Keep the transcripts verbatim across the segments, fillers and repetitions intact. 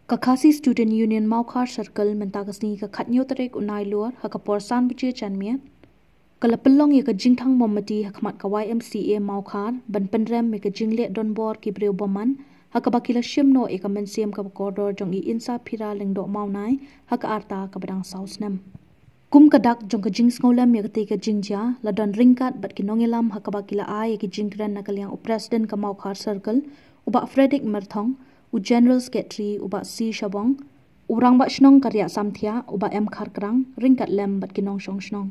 Ka Khasi Student Union Mawkhar Circle mynta ka sngi ka khatñiew tarik u Nailur ha ka por san baje janmiet ka la pynlong ïa ka jingthang mombati ha khmat ka Y M C A Mawkhar ban pynrem ïa ka jingleh donbor ki briew bymman ha kaba ki la shim noh ïa ka mynsiem kaba kordor jong i Insaphira Lyngdoh Mawnai ha ka rta kaba dang saw snem. Kum ka dak jong ka jingsngewlem ïa katei ka jingjia, la don ryngkat bad ki nongïalam ha kaba ki la ai ïa ki jingkren na ka liang u President ka Mawkhar Circle, u Bah Fredrick Myrthong, u General Secretary u Bah C Shabong, u Rangbah Shnong ka Riahsamthiah u Bah M Kharkrang, ryngkat lem bad ki nongshong shnong.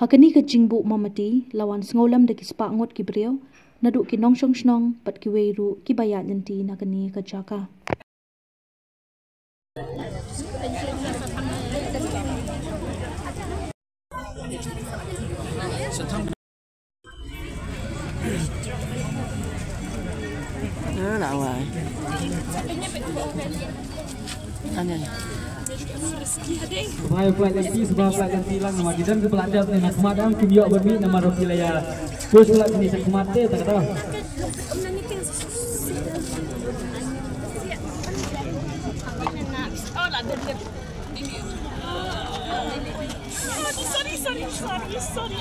Ha kane ka jingbuh mombati la wan sngewlem da ki spah ngut ki briew naduh ki nongshong shnong bad kiwei ruh kiba ïaid lynti na kane ka jaka. Sngewbha ïa u Plaid lynti, sngewbha ïa u Plaid lynti lang, namar ki don kiba la dep ne na khmat, dang kim ïoh ban mih namar ruh ki la ïa push la kine sha khmat te, ta kata. Sorry, sorry, sorry, sorry.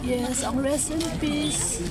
Yes, ang rest in peace.